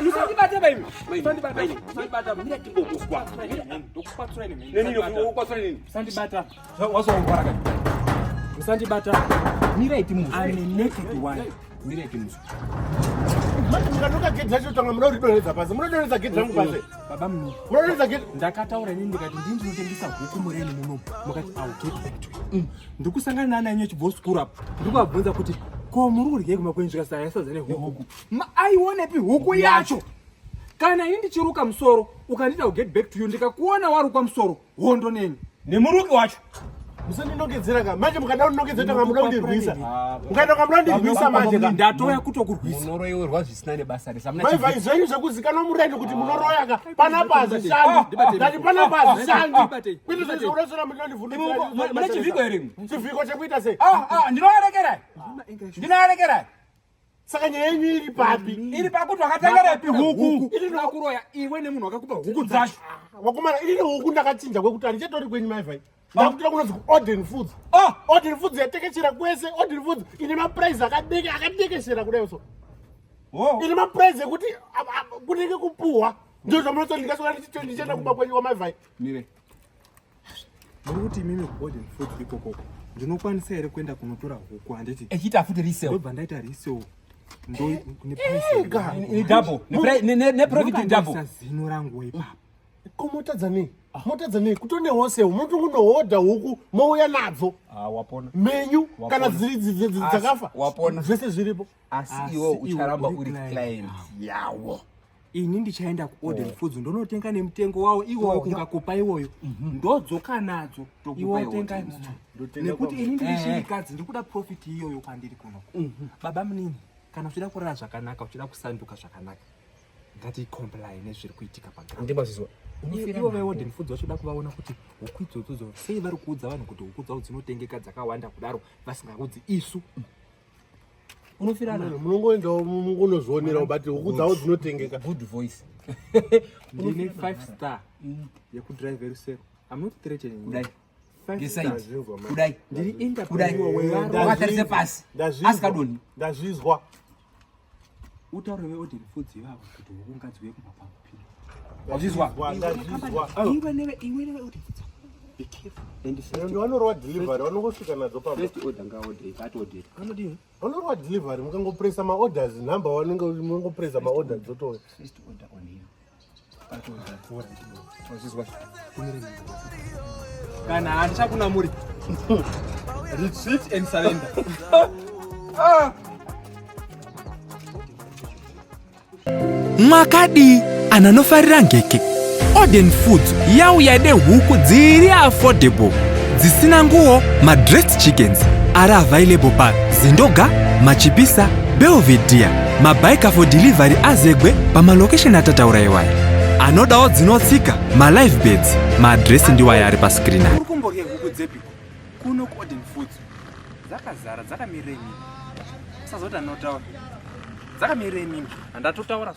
Musandibata baimi. Musandibata. Musandibata. Mira timbomuzwa. Ndokukwatsura nemi. Neni ndokukwatsura nini? Musandibata. Wazongwara kani. Musandibata. Mira iti I'm a naked one. Mira iti muzwa. Manje mukanoka gedhi racho tanga muda kuridonhedza pasi. Munodonhedza gedhi rangu pasi. Baba muno. Munodonhedza gedhi. Ndakataura inini ndikati ndini ndinotengesa huku mureni muno. Mukati I will get back to you. Ndikusangana nana yenyu chibvo apa. Ndikuvabvunza kuti ko muri kudyei kuma kwenyu zvikasi ayasadza nehuku. Aionepi huku yacho? Kana ini ndichiruka musoro ukandiita ku get back to you ndikakuona warukwa musoro hondo neni. Nemuruki wacho. Musandinongedzera ka. Manje mukada kundinongedzera tanga muda kundirwisa. Mukaenda muda kundirwisa manje ka. Ndatouya kutokurwisa. Munoroyewerwa zvisina nebasa rese. Hamuna Mai vai zvenyu zvekuzikanwa mureni kuti munoroya ka. Panapa hazvishandi. Ndati panapa hazvishandi. Kwete zvezvekuda munondivhundutsa. Mune chivhiko here imwe? Chivhiko chekuita sei? Ah, ah, ndinoarekera. Ndinoarekera. Saka nyaya yenyu iri papi? Iri pakuti wakatengerepi huku? Iri kuroya iwe nemunhu wakakupa huku dzacho. Wakomana ini huku ndakachinja kwekuti handichatori kwenyu mai vai. Ndakutora kunonzi kuOden Foods. Oh, Oden Foods yatekeshera kwese. Oden Foods ine maprice akadeke akatekeshera kudai so. Oh. Ine maprice ekuti kunenge kupuhwa. Ndizvo zvamunotsa ndikaswera ndichienda kumba kwenyu kwamai vai. Mire. Muri kuti imimi kuOden Foods ikokoko ndinokwanisa here kuenda kunotora huku handiti? Echiita futi resale. Ndobva ndaita resale. Ndo ne price. Ni double. Ne ne ne profit double. Zino rangu ipapo. Ko motadza nei? Motadza nei? Kutone wholesale munotongonohodha huku mouya nadzo. Ah, wapona. Menyu kana dziri dzakafa. Wapona. Zvese zviripo. Asi iwe ucharamba uri client yawo. Ini ndichaenda kuOden Foods ndonotenga nemutengo wawo iwowo kungakupa iwoyo. Ndodzoka nadzo iwe wotenga imomo. Nekuti ini ndiri shirikadzi ndiri kuda profit iyoyo kwandiri kuno. Baba munini kana uchida kurara zvakanaka uchida kusanduka zvakanaka ngati comply nezviri kuitika paground. Ndimazvizwa. Ivo veOden Foods vachoda kuvaona kuti huku idzodzo sei vari kuudza vanhu kuti huku dzavo dzinotengeka dzakawanda kudaro vasingaudzi isu. Unofirana. Munongoendawo mungonozvionerawo but huku dzavo dzinotengeka. Good voice. Ndine 5 star yekudrive rusero. I'm not threatening you. Kudai. Five Ngeside. star. Kudai. Ndiri Kudai. entrepreneur wevanhu. Wakatarise pasi. Ndazvizwa. Asikadoni. Ndazvizwa. Utaure veOden Foods ivavo kuti huku ngadziuye kumba kwangu pino. Wazvizwa. Ndazvizwa. Iwe newe iwe newe Oden Foods. Be careful. And Ndo vanorova delivery vanongosvika nadzo pamba. first order ngaorder, ngatiorder. Vanodini? Vanorova delivery mukangopresa maorders number vanenge munongopresa maorders dzotouya. First order on him. Wazvizwa. Kana handichakunamuri. Retreat and surrender. Mwakadii anhu anofarira ngeke? Oden Foods yauya nehuku dziri affordable dzisina nguo, madressed chickens ari available pa Zindoga, Machipisa, Belvedere, mabiker for delivery azegwe pamalocation atataura iwaya. Anodawo dzinotsika, malive birds, maadresi ndiwaya ari pascreen apa. Uri kumborye huku dzepiko? Kuno kuOden Foods dzakazara dzakamirira imimi. Usazoti anotaura. Dzakamirira imimi. Handatotaura.